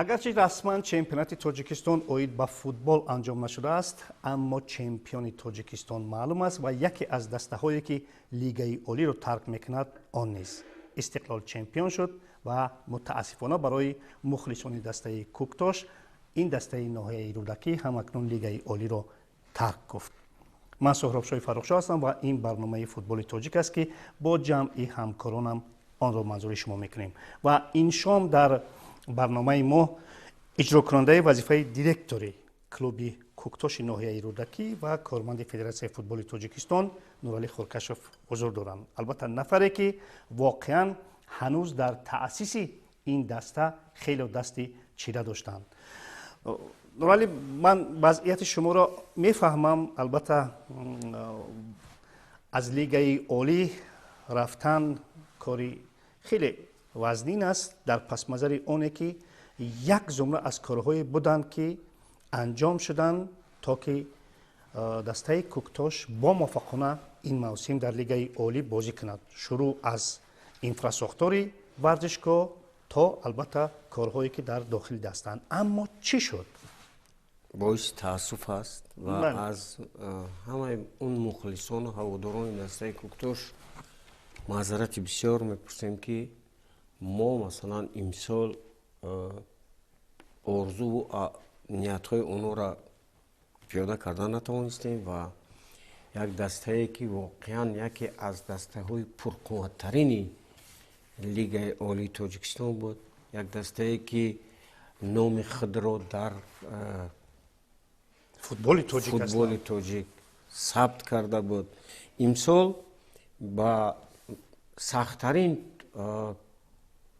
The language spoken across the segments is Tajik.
Агарчи расман чемпионати Тоҷикистон оид ба футбол анҷом нашудааст, аммо чемпиони Тоҷикистон маълум аст ва яке аз дастаҳое, ки Лигаи олиро тарк мекунад, он низ Истиқлол чемпион шуд ва мутаассифона барои мухлисони дастаи Кӯктош, ин дастаи ноҳияи Рӯдакӣ ҳам акнун Лигаи олиро тарк гуфт. Ман Соҳробшоҳи Фаррухшоҳ ҳастам ва ин барномаи «Футболи тоҷик» аст, ки бо ҷамъи ҳамкоронам онро манзури шумо мекунем. Ва ин шом дар барномаи мо иҷрокунандаи вазифаи директори клуби Кӯктоши ноҳияи Рӯдакӣ ва корманди Федератсияи футболи Тоҷикистон Нуралӣ Хуркашов ҳузур доранд. Албатта, нафаре, ки воқеан ҳанӯз дар таъсиси ин даста хеле дасти чида доштанд. Нуралӣ, ман вазъияти шуморо мефаҳмам. Албатта, аз Лигаи олӣ рафтан кори хеле вазнин аст дар пасмазари оне, ки як зумра аз корҳое буданд, ки анҷом шуданд, то ки дастаи Кӯктош бомуваффақона ин мавсим дар Лигаи олӣ бозӣ кунад, шурӯъ аз инфрасохтори варзишгоҳ то, албатта, корҳое, ки дар дохили дастаанд. Аммо чӣ шуд? Боиси таассуф аст ва аз ҳамаи он мухлисону ҳаводорони дастаи Кӯктош маъзарати бисёр мепурсем, ки мо, масалан, имсол орзуву ниятҳои онҳоро пиёда кардан натавонистем ва як дастае, ки воқеан яке аз дастаҳои пурқувваттарини Лигаи олии Тоҷикистон буд, як дастае, ки номи худро дар футболи тоҷик футболи тоҷик сабт карда буд, имсол ба сахттарин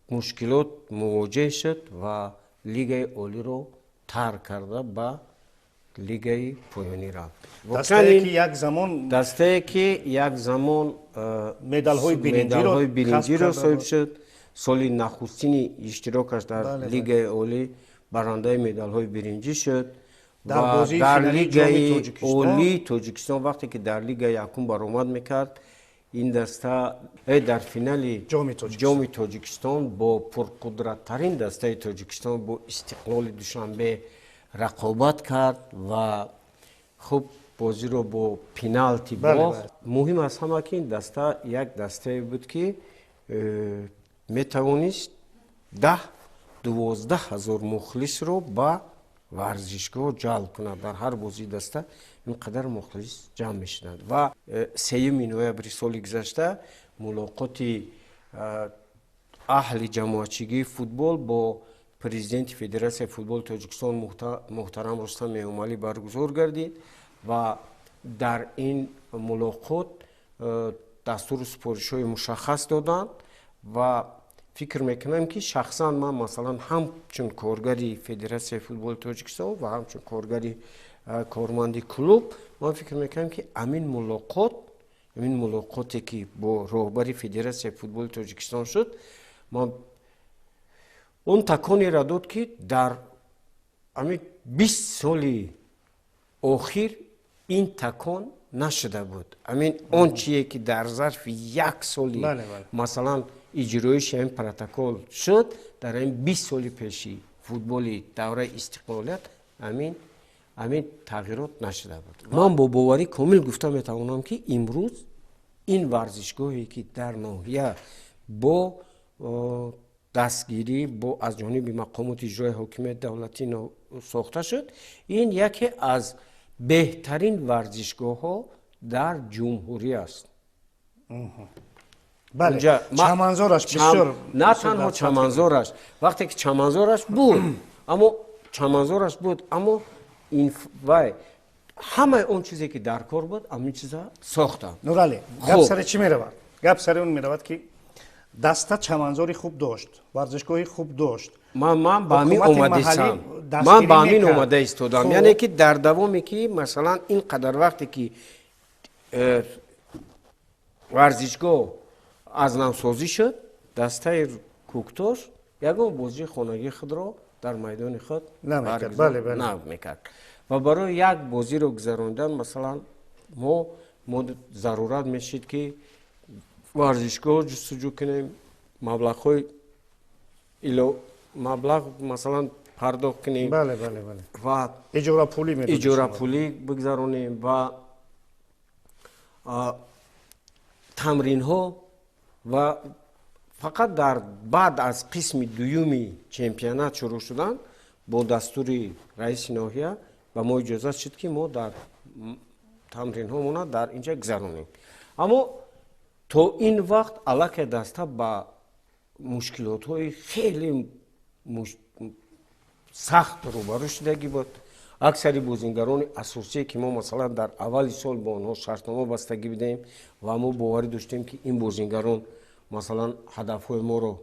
мушкилот мувоҷеҳ шуд ва Лигаи олиро тарк карда, ба лигаи поёнӣ рафт. Дастае, ки як замон Дастае, ки як замон медалҳои медалҳои биринҷиро соҳиб шуд, соли нахустини иштирокаш дар Лигаи олӣ барандаи медалҳои биринҷӣ шуд ва дар Лигаи олии Тоҷикистон, вақте ки дар Лигаи якум баромад мекард, ин даста дар финали Ҷоми Тоҷикистон бо пурқудраттарин дастаи Тоҷикистон, бо Истиқлоли Душанбе рақобат кард ва хуб бозиро бо пеналти бохт. Муҳим аз ҳама, ки ин даста як дастае буд, ки метавонист 10-12 ҳазор мухлисро ба варзишгоҳ ҷалб кунад. Дар ҳар бозии даста ин қадар мухлис ҷамъ мешуданд. Ва 3 ноябри соли гузашта мулоқоти аҳли ҷамоатчигии футбол бо президенти Федератсияи футболи Тоҷикистон муҳтарам Рустам Эмомалӣ баргузор гардид ва дар ин мулоқот дастуру супоришҳои мушаххас доданд. Ва фикр мекунам, ки шахсан ман, масалан, ҳамчун коргари Федератсияи футболи Тоҷикистон ва ҳамчун коргари корманди клуб, ман фикр мекунам, ки амин мулоқоте, ки бо роҳбари Федератсияи футболи Тоҷикистон шуд, ман он таконеро дод, ки дар ҳамин 20 соли охир ин такон нашуда буд. Амин он чие, ки дар зарфи як соли, масалан, иҷроиши ҳамин протокол шуд, дар ҳамин 20 соли пеши футболи давраи истиқлолият ҳамин тағйирот нашуда буд. Ман бо боварӣ комил гуфта метавонам, ки имрӯз ин варзишгоҳе, ки дар ноҳия бо дастгирӣ бо аз ҷониби мақомоти иҷрои ҳокимияти давлатӣ сохта шуд, ин яке аз беҳтарин варзишгоҳҳо дар ҷумҳурӣ аст. Чаманзораш бисёр На танҳо чаманзораш, вақте ки чаманзораш буд, аммо чаманзораш буд, аммо вай ҳамаи он чизе, ки дар кор буд, ҳамин чиза сохтанд. Нуралӣ, гап сари чӣ меравад? Гап сари он меравад, ки даста чаманзори хуб дошт, варзишгоҳи хуб дошт. Ман ба ҳамин омадистам, ман ба ҳамин омада истодам. Яъне ки дар давоме, ки, масалан, ин қадар вақте ки варзишгоҳ аз навсозӣ шуд, дастаи Кӯктош ягон бозии хонагии худро дар майдони худ намекард ва барои як бозиро гузарондан, масалан, мо зарурат мешид, ки варзишгоҳ ҷустуҷӯ кунем, маблағҳои маблағ, масалан. пардохт кунем. Бале, бале, бале. Ва иҷорапулӣ медодед шумо. Иҷорапулӣ бигзаронем ва тамринҳо. Ва фақат дар баъд аз қисми дуюми чемпионат шурӯъ шудан бо дастури раиси ноҳия ба мо иҷозат шуд, ки мо дар тамринҳомона дар инҷа гузаронем. Аммо то ин вақт аллакай даста ба мушкилотҳои хеле сахт рӯбарӯ шудагӣ буд. Аксари бозингарони асосие, ки мо, масалан, дар аввали сол бо онҳо шартнома бастагӣ будем ва мо боварӣ доштем, ки ин бозингарон, масалан, ҳадафҳои моро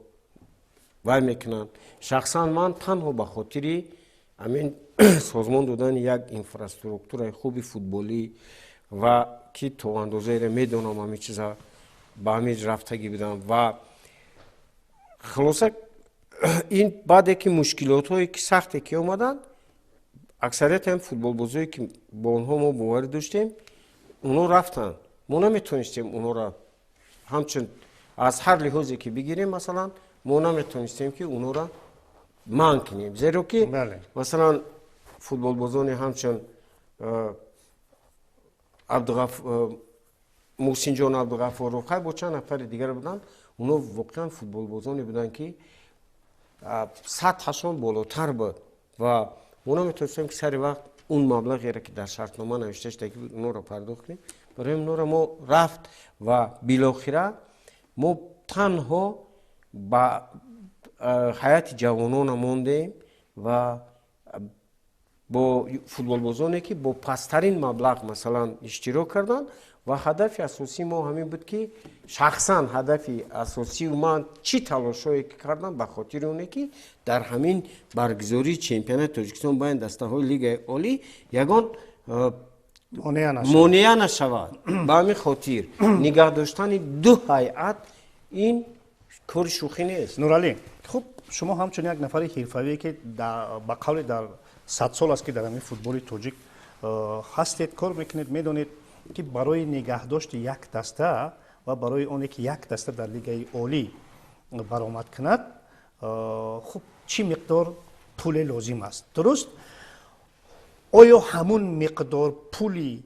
вай мекунанд. Шахсан ман танҳо ба хотири ҳамин созмон додани як инфраструктураи хуби футболӣ ва ки то андозаеро медонам, ҳамин чиза ба ҳамин рафтагӣ будам. Ва хулоса, ин баъде ки мушкилотҳое ки сахте ки омаданд, аксарияти ҳам футболбозое, ки бо онҳо мо боварӣ доштем, онҳо рафтанд. Мо наметонистем онҳоро ҳамчун аз ҳар лиҳозе ки бигирем, масалан, мо наметонистем, ки онҳоро манъ кунем, зеро ки, масалан, футболбозони ҳамчун Муҳсинҷон Абдуғаффоров, хай, бо чанд нафари дигар буданд, онҳо воқеан футболбозоне буданд, ки сатҳашон болотар буд ва мо наметонистем, ки сари вақт он маблағеро, ки дар шартнома навишта шудагӣ буд, онҳоро пардохт кунем. Барои онҳоро мо рафт ва билохира мо танҳо ба ҳайати ҷавонона мондем ва бо футболбозоне, ки бо пасттарин маблағ, масалан, иштирок карданд. Ва ҳадафи асосии мо ҳамин буд, ки шахсан ҳадафи асосии ман чӣ талошҳое ки кардам, ба хотири оне ки дар ҳамин баргузории чемпионати Тоҷикистон байни дастаҳои Лигаи Олӣ ягон монеа нашавад. Ба ҳамин хотир нигаҳ доштани ду ҳайат ин кори шӯхӣ нест. Нуралӣ, хуб, шумо ҳамчун як нафари ҳирфавие, ки ба қавли дар 100 сол аст, ки дар ҳамин футболи тоҷик ҳастед, кор мекунед, медонед, ки барои нигаҳдошти як даста ва барои оне ки як даста дар Лигаи Олӣ баромад кунад, хуб, чӣ миқдор пуле лозим аст, дуруст? Оё ҳамун миқдор пули,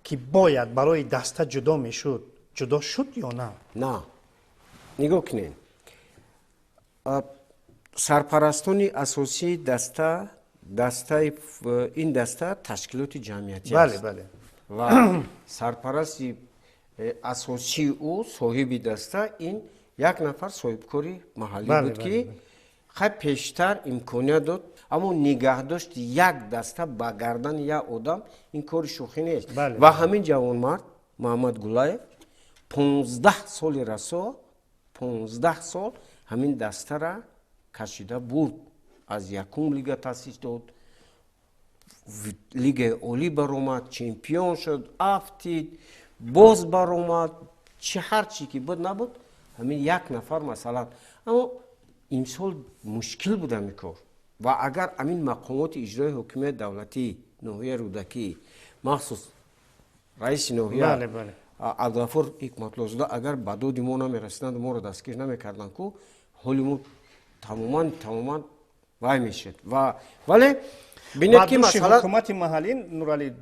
ки бояд барои даста ҷудо мешуд, ҷудо шуд ё на? На, нигоҳ кунед, сарпарастони асосии даста, дастаи ин даста ташкилоти ҷамъиятӣ аст ва сарпарасти асосии ӯ, соҳиби даста, ин як нафар соҳибкори маҳаллӣ буд, ки хай пештар имконият дод. Аммо нигаҳдошти як даста ба гардани як одам ин кори шӯхӣ нест. Ва ҳамин ҷавонмард Муҳаммад Гулаев 15 соли расо, 15 сол ҳамин дастара кашида бурд, аз якум лига таъсис дод, Лигаи Олӣ баромад, чемпион шуд, афтид, боз баромад, чи ҳар чи ки буд набуд, ҳамин як нафар, масалан. Аммо имсол мушкил буд ҳамин кор. Ва агар ҳамин мақомоти иҷрои ҳокимияти давлатии ноҳияи Рӯдакӣ, махсус раиси ноҳия Абдуғаффор Ҳикматлозода, агар ба доди мо намерасиданд, моро дастгир намекарданд ку, ҳоли мо тамоман тамоман вай мешуд. Ва вале бинед, ки масалан ҳукумати маҳаллӣ, Нуралӣ,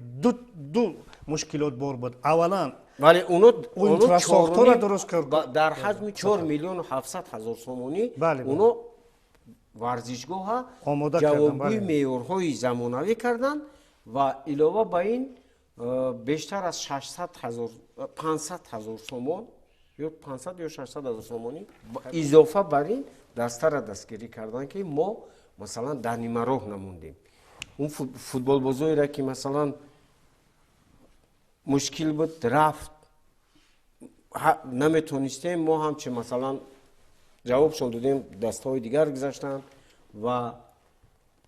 ду мушкилот бор буд. Аввалан, вале оно инфрасохторро дуруст кард. Дар ҳаҷми 4 700 000 сомонӣ оно варзишгоҳа ҷавобгӯи меъёрҳои замонавӣ карданд ва илова ба ин бештар аз 600 000, 500 000 сомон ё 500 ё 600 000 сомонӣ изофа бар ин дастара дастгирӣ карданд, ки мо, масалан, дар нимароҳ намондем. Он футболбозоеро, ки, масалан, мушкил буд, рафт, наметонистем мо ҳамчи, масалан, ҷавобшон додем, дастаҳои дигар гузаштанд. Ва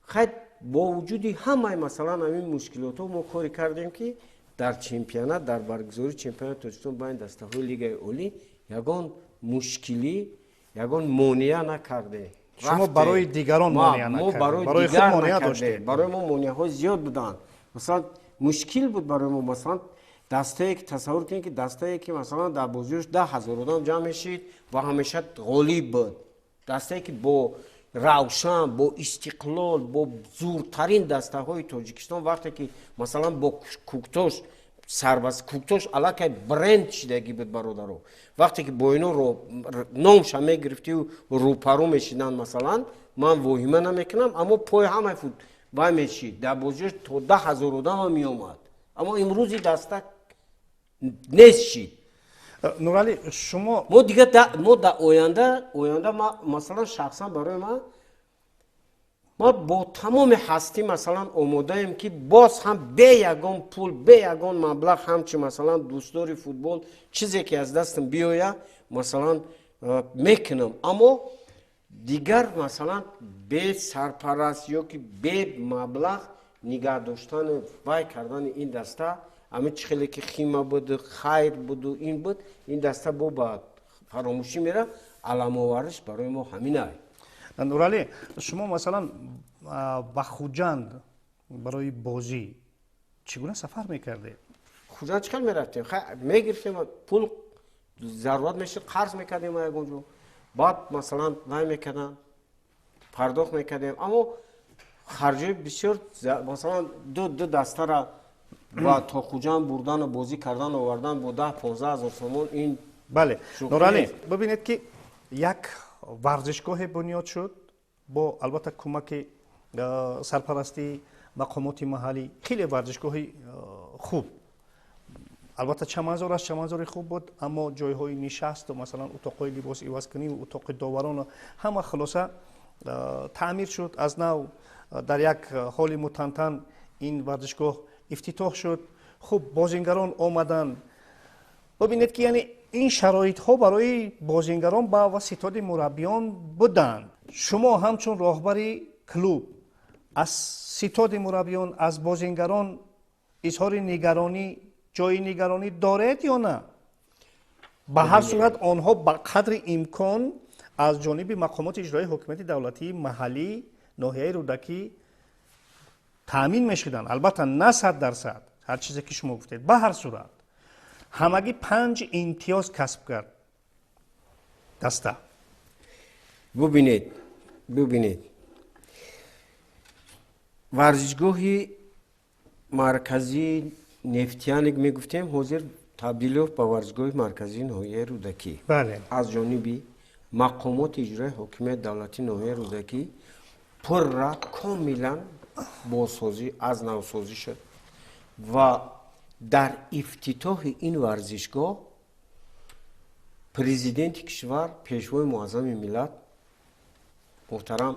хай, бо вуҷуди ҳамаи, масалан, ҳамин мушкилотҳо мо коре кардем, ки дар чемпионат, дар баргузории чемпионати Тоҷикистон байни дастаҳои Лигаи Олӣ ягон мушкилӣ, ягон монеа накардем. Шумо барои дигарон монеа накардед, барои худ монеа доштед. Барои мо монеаҳо зиёд буданд. Масалан, мушкил буд барои мо, масалан, дастае ки, тасаввур кунед, ки дастае ки, масалан, дар бозиёш 10 000 одам ҷамъ мешид ва ҳамеша ғолиб буд, дастае ки бо Равшан, бо Истиқлол, бо зуртарин дастаҳои Тоҷикистон, вақте ки масалан бо Куктош сарбаст, Куктош аллакай бренд шидагӣ буд, бародаро. Вақте ки бо ино номша мегирифтию рӯпарӯ мешиданд, масалан, ман воҳима намекунам, аммо пои ҳамаи фут вай мешид, дар бозиёш то 10 000 одамам меомад. Аммо имрӯзи даста нест шид. Нуралӣ, шумо Мо дига мо дар оянда, масалан, шахсан барои ман, ма бо тамоми ҳастӣ, масалан, омодаем, ки боз ҳам бе ягон пул, бе ягон маблағ, ҳамчи масалан дӯстдори футбол, чизе ки аз дастам биёя, масалан, мекунам. Аммо дигар, масалан, бе сарпараст ё ки бе маблағ нигаҳ доштану вай кардани ин даста, ҳамин чӣ хеле ки Хима буду, Хайр буду, ин буд, ин даста бо ба фаромӯшӣ мера. Аламовариш барои мо ҳаминай. Нуралӣ, шумо, масалан, ба Хуҷанд барои бозӣ чӣ гуна сафар мекардед? Хуҷанд чӣ хел мерафтем? Мегирифтем, пул зарурат мешуд, қарз мекардем ягон ҷо, баъд, масалан, вай мекардам, пардохт мекардем. Аммо харҷои бисёр, масалан, ду дастара ба то Хуҷанд бурдану бозӣ кардан овардан бо 10-15 ҳазор сомон, ин Бале, Нуралӣ, бибинед, ки як варзишгоҳе бунёд шуд бо, албатта, кӯмаки сарпарастии мақомоти маҳаллӣ. Хеле варзишгоҳи хуб, албатта, чаманзор аст, чаманзори хуб буд, аммо ҷойҳои нишасту, масалан, утоқҳои либос ивазкунӣ, утоқи доварону ҳама, хулоса, таъмир шуд аз нав. Дар як ҳоли мутантан ин варзишгоҳ ифтитоҳ шуд. Хуб, бозингарон омаданд. Бибинед, ки яъне ин шароитҳо барои бозингарон ва ситоди мураббиён буданд. Шумо ҳамчун роҳбари клуб аз ситоди мураббиён, аз бозингарон изҳори нигаронӣ, ҷои нигаронӣ доред ё на? Ба ҳар сурат, онҳо ба қадри имкон аз ҷониби мақомоти иҷроии ҳокимияти давлатии маҳаллӣ ноҳияи Рӯдакӣ таъмин мешуданд. Албатта, на 100%, ҳар чизе ки шумо гуфтед. Ба ҳар сурат, ҳамагӣ панҷ имтиёз касб кард даста. Бубинед, варзишгоҳи марказии Нефтяник мегуфтем, ҳозир табдил ёфт ба варзишгоҳи марказии ноҳияи Рӯдакӣ. Аз ҷониби мақомоти иҷрои ҳокимияти давлатии ноҳияи Рӯдакӣ пурра, комилан бозсозӣ, аз навсозӣ шуд ва дар ифтитоҳи ин варзишгоҳ президенти кишвар, пешвои муаззами миллат муҳтарам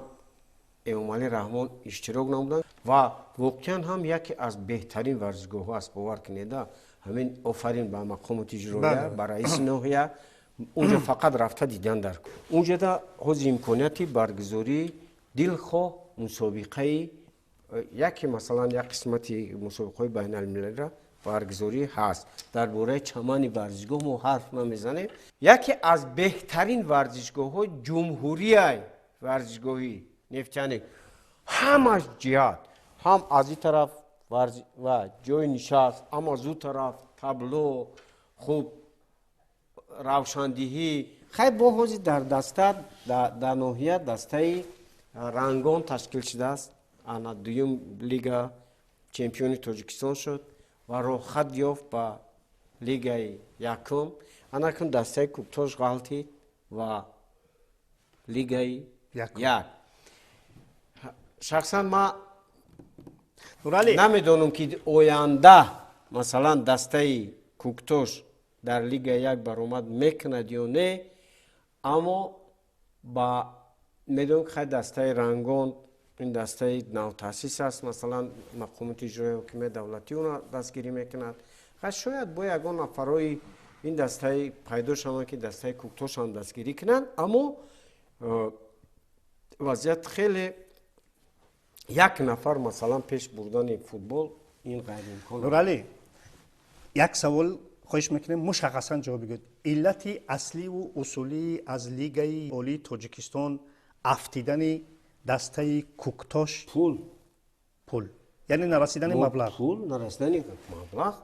Эмомалӣ Раҳмон иштирок намуданд. Ва воқеан ҳам яке аз беҳтарин варзишгоҳҳо аст, бовар кунеда. Ҳамин офарин ба мақомоти иҷроия, ба раиси ноҳия. Унҷо фақат рафта дидан дар унҷода ҳозир имконияти баргузории дилхоҳ мусобиқаи яке, масалан, як қисмати мусобиқаҳои байналмилалиро баргузорӣ ҳаст. Дар бораи чамани варзишгоҳ мо ҳарф намезанем. Яке аз беҳтарин варзишгоҳҳои ҷумҳурияй варзишгоҳи Нефтяник, ҳамаш ҷиҳат, ҳам аз ин тараф ва ҷои нишаст, ҳам аз ӯ тараф табло, хуб, равшандиҳӣ. Хай, бо ҳозир дар даста, дар ноҳия дастаи Рангон ташкил шудааст. Ана дуюм лига чемпиони Тоҷикистон шуд ва роҳхат ёфт ба лигаи якум. Анакун дастаи Куктош ғалтид ва лигаи як. Шахсан ман намедонам, ки оянда, масалан, дастаи Куктош дар лигаи як баромад мекунад ё не, аммо ба медонам, ки хай, дастаи Рангон ин дастаи навтаъсис аст. Масалан, мақомоти иҷрои ҳокимияти давлатӣ онро дастгирӣ мекунад. Хай, шояд бо ягон нафарҳои ин дастаи пайдо шаванд, ки дастаи Куктошам дастгирӣ кунанд. Аммо вазъият хеле, як нафар, масалан, пеш бурдани футбол ин ғайриимкон. Нуралӣ, як савол, хоҳиш мекунем, мушаххасан ҷавоб бигӯед. Иллати асливу усулии аз Лигаи олии Тоҷикистон афтидани дастаи Куктош? Пул. Пул, яъне нарасидани маблағ? Пул, нарасидани маблағ.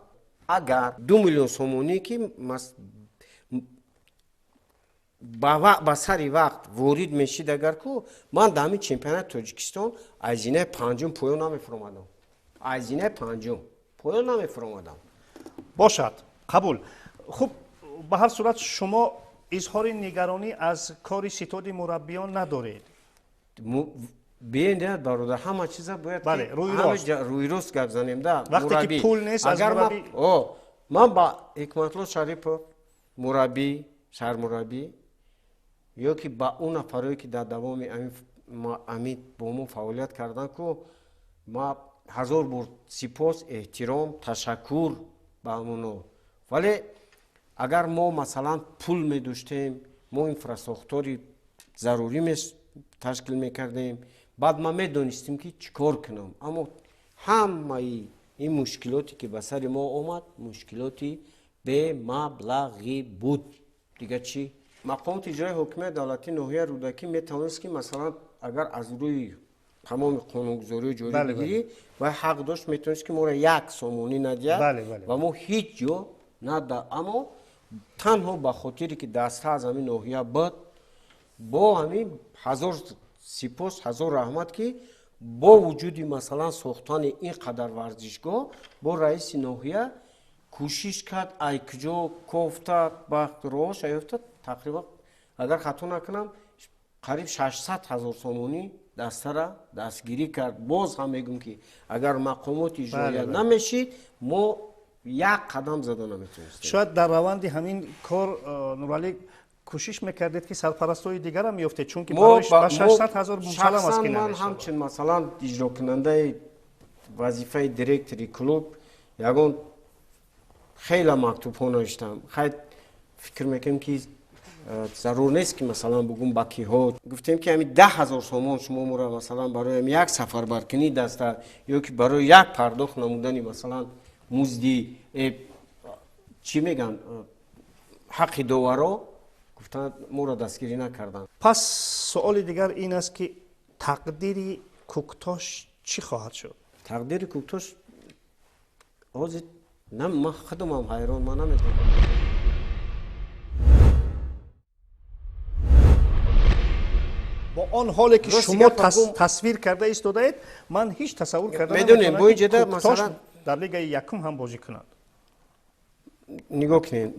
Агар 2 миллион сомонӣ, ки Ба сари вақт ворид мешид, агар ку ман дар ҳамин чемпионати Тоҷикистон аз зинаи панҷум поён намефуромадам, аз зинаи панҷум поён намефуромадам. Бошад, қабул. Хуб, ба ҳар сурат шумо изҳори нигаронӣ аз кори ситоди мураббиён надоред? Биен, бародар, ҳама чиза бояд рӯи рост гап занем да. Вақте ки пул нест, аз мураббӣ Ман ба Ҳикматулло Шарипов, мураббӣ, сармураббӣ, ё ки ба он нафарое ки дар давоми ами бо мо фаъолият кардан ку, ма ҳазор бор сипос, эҳтиром, ташаккур ба ҳамоно. Вале агар мо, масалан, пул медоштем, мо инфрасохтори зарурӣ ташкил мекардем, баъд ман медонистем ки чӣ кор кунам. Аммо ҳамаи ин мушкилоте ки ба сари мо омад, мушкилоти бемаблағӣ буд. Дига чӣ? Мақомоти иҷрои ҳокимияти давлатии ноҳияи Рӯдакӣ метавонист ки, масалан, агар аз рӯи тамоми қонунгузориҳои ҷорӣ бигирӣ, вай ҳақ дошт, метавонист ки моро як сомонӣ надиҳад ва мо ҳеҷ ҷо нада. Аммо танҳо ба хотире ки даста аз ҳамин ноҳия буд, бо ҳамин ҳазор сипос, ҳазор раҳмат, ки бо вуҷуди, масалан, сохтани ин қадар варзишгоҳ, бо раиси ноҳия кӯшиш кард, ай куҷо кофта ба роҳоша ёфта, тақрибан, агар хато накунам, қариб 600 000 сомонӣ дастара дастгирӣ кард. Боз ҳам мегӯм ки агар мақомоти иҷроия намешид, мо як қадам зада наметавонистем. Шояд дар раванди ҳамин кор, Нуралӣ, кӯшиш мекардед ки сарпарастҳои дигарам меёфтед, чунки ба 600 000 мусаллам аст ки ман ҳамчун, масалан, иҷрокунандаи вазифаи директори клуб ягон хеле мактубҳо навиштам. Хай, фикр мекунем ки зарур нест ки, масалан, бугум ба киҳо гуфтем ки ҳамин 10 000 сомон шумо моро, масалан, барои як сафарбаркунӣ даста ё ки барои як пардохт намудани, масалан, музди чӣ мегӯянд, ҳаққи доваро гуфтанд, моро дастгирӣ накарданд. Пас суоли дигар ин аст ки тақдири Куктош чӣ хоҳад шуд? Тақдири Куктош ҳозир ман худамам ҳайрон, ман намедонам. Бо он ҳоле ки шумо тасвир карда истодаед, ман ҳеҷ тасаввур карда медонем, бо инҷода, масалан, дар лигаи якум ҳам бозӣ кунад. Нигоҳ кунед,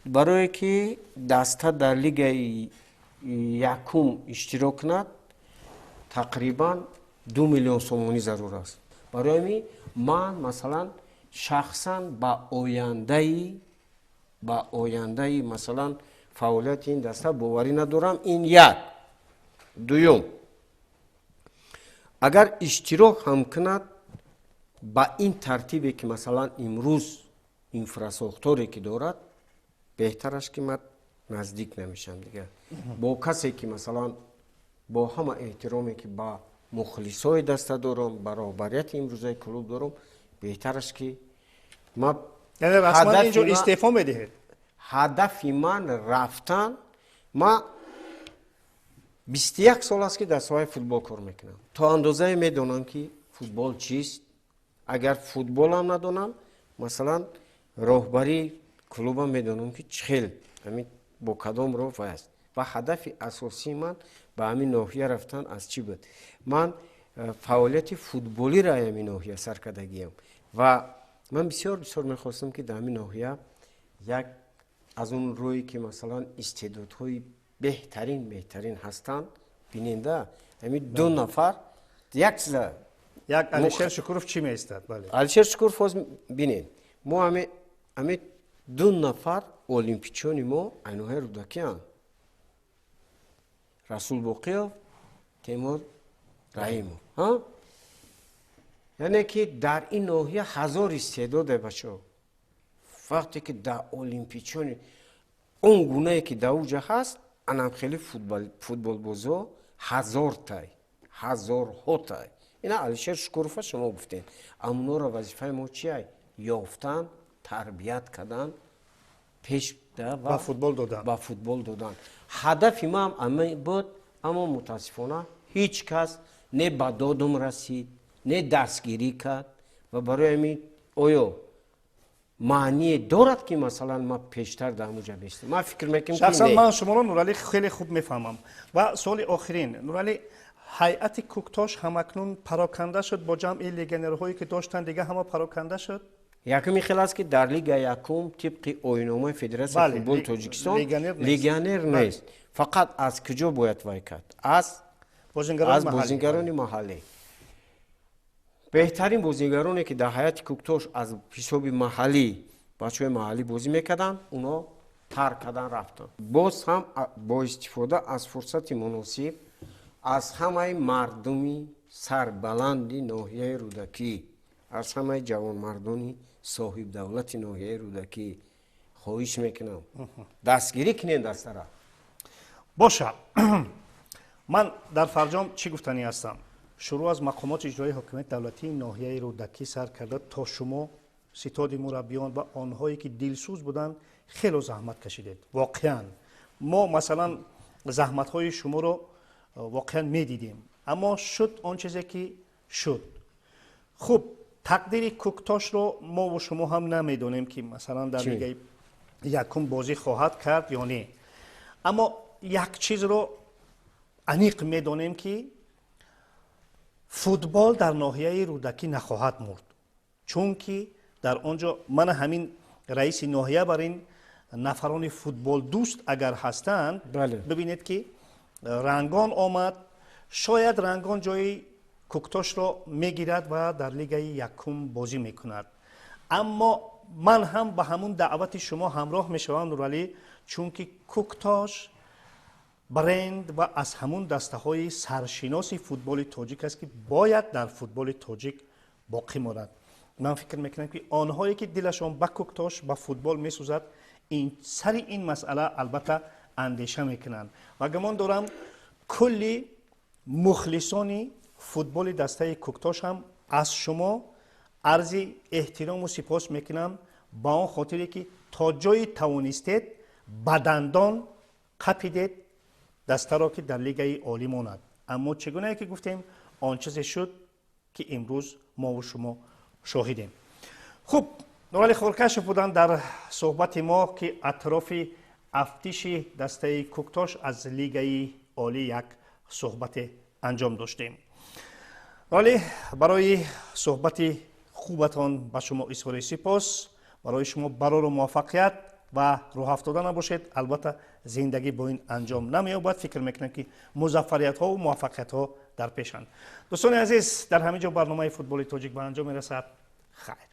барое ки даста дар лигаи якум иштирок кунад, тақрибан 2 миллион сомонӣ зарур аст. Барои ҳамин ман, масалан, шахсан ба ояндаи, масалан, фаъолияти ин даста боварӣ надорам. Ин як. Дуюм, агар иштирок ҳам кунад, ба ин тартибе ки, масалан, имрӯз инфрасохторе ки дорад, беҳтараш ки ман наздик намешам дигар бо касе ки, масалан, бо ҳама эҳтироме ки ба мухлисои даста дорам, ба роҳбарияти имрӯзаи клуб дорам, беҳтараш ки ма Яъне расман инҷо истеъфо медиҳед? Ҳадафи ман рафтан. Ма 21 сол аст ки дар соҳаи футбол кор мекунам. То андозае медонам ки футбол чист. Агар футболам надонам, масалан, роҳбарии клубам медонам ки чӣ хел ҳамин бо кадом роҳ вай аст. Ва ҳадафи асосии ман ба ҳамин ноҳия рафтан аз чӣ буд? Ман фаъолияти футболиро ҳамин ноҳия саркардагиам ва ман бисёр бисёр мехостам ки дар ҳамин ноҳия як аз он рӯе ки, масалан, истеъдодҳои беҳтарин, беҳтарин ҳастанд. Биненда, ҳамин ду нафар як чиза. Як Алишер Шукуров чӣ меистад, бале. Алишер Шукуров ҳоз бинед, мо ҳами ду нафар олимпичони мо ай ноҳияи Рӯдакианд: Расул Боқиёв, Темур Раҳимов. Яъне ки дар ин ноҳия ҳазор истеъдоде, бачаҳо. Вақте ки дар олимпичони он гунае ки дар уҷа ҳаст, анам хеле футболбозо ҳазортай, ҳазорҳотай. Ина Алишер Шукурова шумо гуфтед. Амнора вазифаи мо чия? Ёфтан, тарбият кардан, пеш ба футбол додан. Ба футбол додан. Ҳадафи ман ами буд, аммо мутаассифона ҳеҷ кас не ба додум расид, не дастгирӣ кард. Ва барои ҳамин оё Маъние дорад, ки масалан ман пештар дар ҳамуҷа бистам? Ман фикр мекунам. Шахсан ман шуморо, Нуралӣ, хеле хуб мефаҳмам. Ва суоли охирин, Нуралӣ: ҳайати Куктош ҳамакнун пароканда шуд бо ҷамъи легионерҳое, ки доштанд, дига ҳама пароканда шуд? Якуми хел аст, ки дар Лига якум тибқи оинномаи Федератсияи футболи Тоҷикистон легионер нест. Фақат аз куҷо бояд вай кард? Аз бозингарони маҳаллӣ. Беҳтарин бозингароне, ки дар ҳайати Куктош аз ҳисоби маҳаллӣ, бачаҳои маҳаллӣ бозӣ мекарданд, онҳо тарк кардан, рафтанд. Боз ҳам бо истифода аз фурсати муносиб аз ҳамаи мардуми сарбаланди ноҳияи Рӯдакӣ, аз ҳамаи ҷавонмардони соҳибдавлати ноҳияи Рӯдакӣ хоҳиш мекунам, дастгирӣ кунем дастара. Боша, ман дар фарҷом чӣ гуфтанӣ ҳастам? Шурӯъ аз мақомоти иҷроии ҳокимияти давлатии ноҳияи Рӯдакӣ сар карда то шумо, ситоди мураббиён ва онҳое, ки дилсӯз буданд, хело заҳмат кашидед. Воқеан, мо, масалан, заҳматҳои шуморо воқеан медидем, аммо шуд он чизе, ки шуд. Хуб, тақдири Куктошро мову шумо ҳам намедонем, ки масалан дар лигаи якум бозӣ хоҳад кард ё не, аммо як чизро аниқ медонем, ки футбол дар ноҳияи Рӯдакӣ нахоҳад мурд, чунки дар он ҷо мана ҳамин раиси ноҳия бар ин нафарони футболдӯст агар ҳастанд, бибинед, ки Рангон омад, шояд Рангон ҷои Куктошро мегирад ва дар лигаи якум бозӣ мекунад. Аммо ман ҳам ба ҳамун даъвати шумо ҳамроҳ мешавам, Нуралӣ, чунки Куктош бренд ва аз ҳамун дастаҳои саршиноси футболи тоҷик аст, ки бояд дар футболи тоҷик боқӣ монад. Ман фикр мекунам, ки онҳое, ки дилашон ба Куктош, ба футбол месӯзад, сари ин масъала албатта андеша мекунанд ва гумон дорам, кулли мухлисони футболи дастаи Куктош ҳам аз шумо арзи эҳтирому сипос мекунам ба он хотире, ки то ҷое тавонистед, ба дандон қапидед дастаро, ки дар лигаи олӣ монад. Аммо чӣ гунае ки гуфтем, он чизе шуд, ки имрӯз мову шумо шоҳидем. Хуб, Нурали Хоркашев буданд дар суҳбати мо, ки атрофи афтиши дастаи Куктош аз лигаи олӣ як суҳбате анҷом доштем. Нуралӣ, барои суҳбати хубатон ба шумо изҳори сипос. Барои шумо барору муваффақият ва рӯҳафтода набошед. Албатта, зиндагӣ бо ин анҷом намеёбад. Фикр мекунам, ки музаффариятҳову муваффақиятҳо дар пешанд. Дӯстони азиз, дар ҳамин ҷо барномаи Футболи тоҷик ба анҷом мерасад. Хайр.